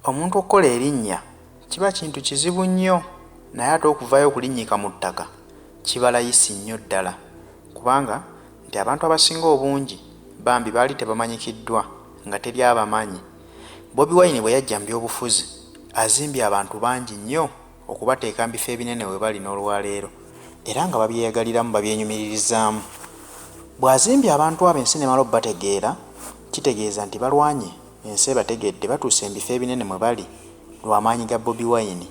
Omuntu okukola erinnya kiba kintu kizibu nnyo naye ate okuvaayo okulinnyika mu ttaka kiba layisi nnyo ddala kubanga nti abantu abasinga obungi bambi baali tebamanyikiddwa nga teri abamanyi. Bobi Wine bwe yajja mu byobufuzi azimbye abantu bangi nnyo okubateeka mu bifo ebinene we bali n'olwaleero era nga babyeyagaliramu babyenyumiririzaamu. Bw'azimbye abantu abo ensi n'emala obategeera kitegeeza nti balwanye ensi ebategedde batuuse mu bifo ebinene mwe bali lwa maanyi ga Bobi Wine.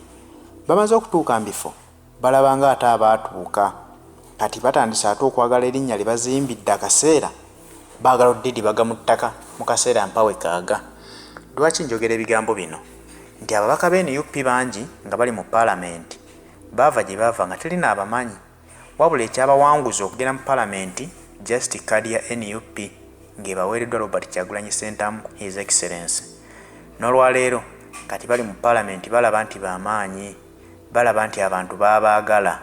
Bamaze okutuuka mu bifo balaba ng'ate abaatuuka kati batandise ate okwagala erinnya lye bazimbidde akaseera baagala oddidibaga mu ttaka mu kaseera mpawe kaaga. Lwaki njogera ebigambo bino? Nti ababaka ba NUP bangi nga bali mu Palamenti baava gye bava nga teri n'abamanyi wabula ekyabawanguza okugenda mu Palamenti just kkaadi ya NUP ng'ebaweereddwa Robert Kyagulanyi Ssentamu His Excellency. N'olwaleero kati bali mu Palamenti balaba nti bamaanyi, balaba nti abantu babaagala.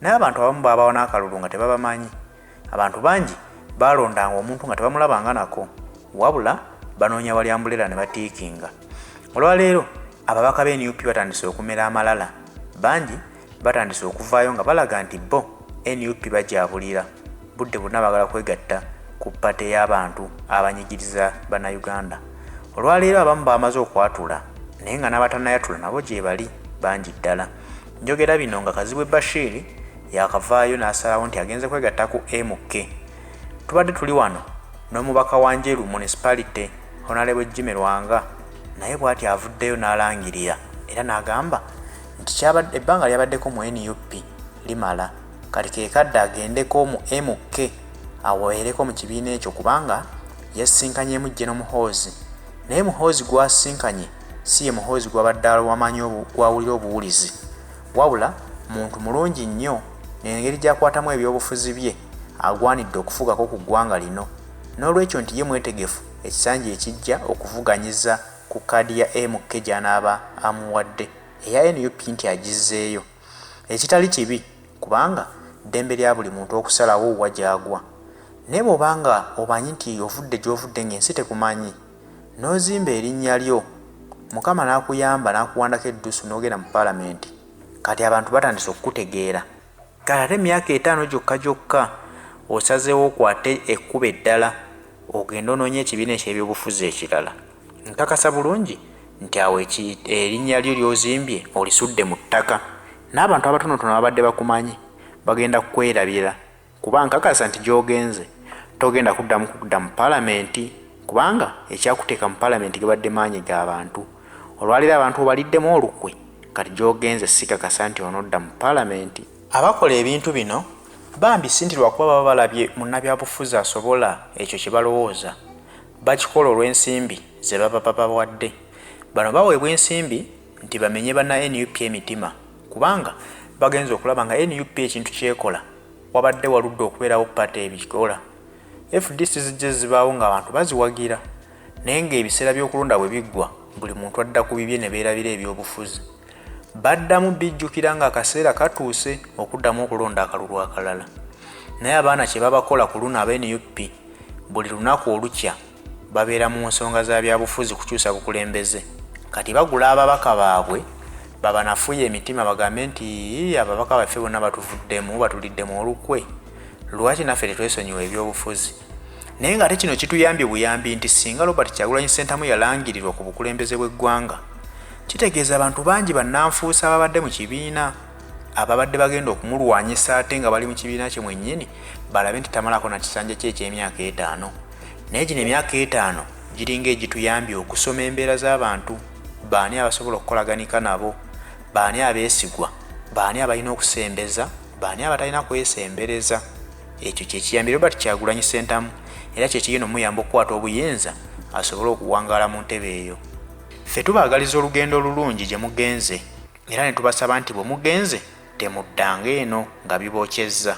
Naye abantu abamu baabawa n'akalulu nga tebabamanyi. Abantu bangi baalondanga omuntu nga tebamulabanga nako wabula banoonya wali ambuleera ne batiikinga. Olwaleero ababaka ba NUP batandise okumera amalala. Bangi batandise okuvaayo nga balaga nti bo NUP bagyabulira budde bwonna baagala kwegatta ku ppate y'abantu abanyigiriza Bannayuganda. Olwaleero abamu bamaze okwatula naye nga n'abatannayatula nabo gyebali bangi ddala. Njogera bino nga Kazibwe Bashir yakavaayo n'asalawo nti agenze kwegatta ku MK. Tubadde tuli wano n'omubaka wa Njeru Municipality Honorable Jimmy Lwanga naye bw'ati avuddeyo n'alangirira era n'agamba nti ebbanga lyabaddeko mu NUP limala kati ke kadde agendeko mu MK aweereko mu kibiina ekyo kubanga yasisinkanyeemu General Muhoozi naye Muhoozi gw'asisinkanye si ye Muhoozi gw'abadde amanyi gw'awulira obuwulizi wabula muntu mulungi nnyo n'engeri gy'akwatamu ebyobufuzi bye agwanidde okufugako ku ggwanga lino n'olwekyo nti ye mwetegefu ekisanja ekijja okuvuganyiza ku kkaadi ya MK gy'anaaba amuwadde eya NUP nti agizzeeyo ekitali kibi kubanga ddembe lya buli muntu okusalawo wa gy'agwa. Naye bw'oba nga omanyi nti ovudde gy'ovudde ng'ensi tekumanyi n'ozimba erinnya lyo Mukama n'akuyamba n'akuwandako eddusu n'ogenda mu Palamenti kati abantu batandise okukutegeera. Kati ate emyaka 5 gyokka gyokka osazeewo okwate ekkubo eddala ogende onoonye ekibiina eky'ebyobufuzi ekirala. Nkakasa bulungi nti awo erinnya lyo ly'ozimbye olisudde mu ttaka n'abantu abatonotono ababadde bakumanyi bagenda kukwerabira kuba nkakasa nti gy'ogenze togenda kuddamu kudda mu Palamenti kubanga ekyakuteeka mu Palamenti gabadde maanyi ga bantu. Olwaleero abantu obaliddemu olukwe kati gy'ogenze sikakasa nti onodda mu Palamenti. Abakola ebintu bino bambi si nti lwakuba baba balabye munnabyabufuzi asobola ekyo kye balowooza. Bakikola olw'ensimbi ze baba babawadde. Bano baweebwa ensimbi nti bamenye banna NUP emitima kubanga bagenze okulaba nga NUP ekintu ky'ekola wabadde waludde okubeerawo ppate ebikola. FDC zijje zibaawo ng'abantu baziwagira naye ng'ebiseera by'okulonda bwe biggwa buli muntu adda ku bibye ne beerabira ebyobufuzi. Baddamu bijjukira ng'akaseera katuuse okuddamu okulonda akalulu akalala. Naye abaana kye babakola ku luno aba NUP buli lunaku olukya babeera mu nsonga za byabufuzi kukyusa bukulembeze. Kati bagula ababaka baabwe babanafuye emitima bagambe nti ababaka baffe bonna batuvuddemu batuliddemu olukwe lwaki naffe tetwesonyiwa ebyobufuzi. Naye ng'ate kino kituyambye buyambi nti singa Robert Kyagulanyi Ssentamu yalangirirwa ku bukulembeze bw'eggwanga kitegeeza abantu bangi bannanfuusi ababadde mu kibiina ababadde bagenda okumulwanyisa ate nga bali mu kibiina kye mwennyini balabe nti tamalako na kisanja kye eky'emyaka 5. Naye gino emyaka 5 giringa egituyambye okusoma embeera z'abantu, baani abasobola okukolaganika nabo, baani abeesigwa, baani abalina okusembeza, baani abatalina kwesembereza. Ekyo kye kiyambye Robert Kyagulanyi Ssentamu era kye kigenda omuyamba okukwata obuyinza asobole okuwangaala mu ntebe eyo. Ffe tubaagaliza olugendo olulungi gye mugenze era ne tubasaba nti bwe mugenze temuddanga eno nga bibookyezza.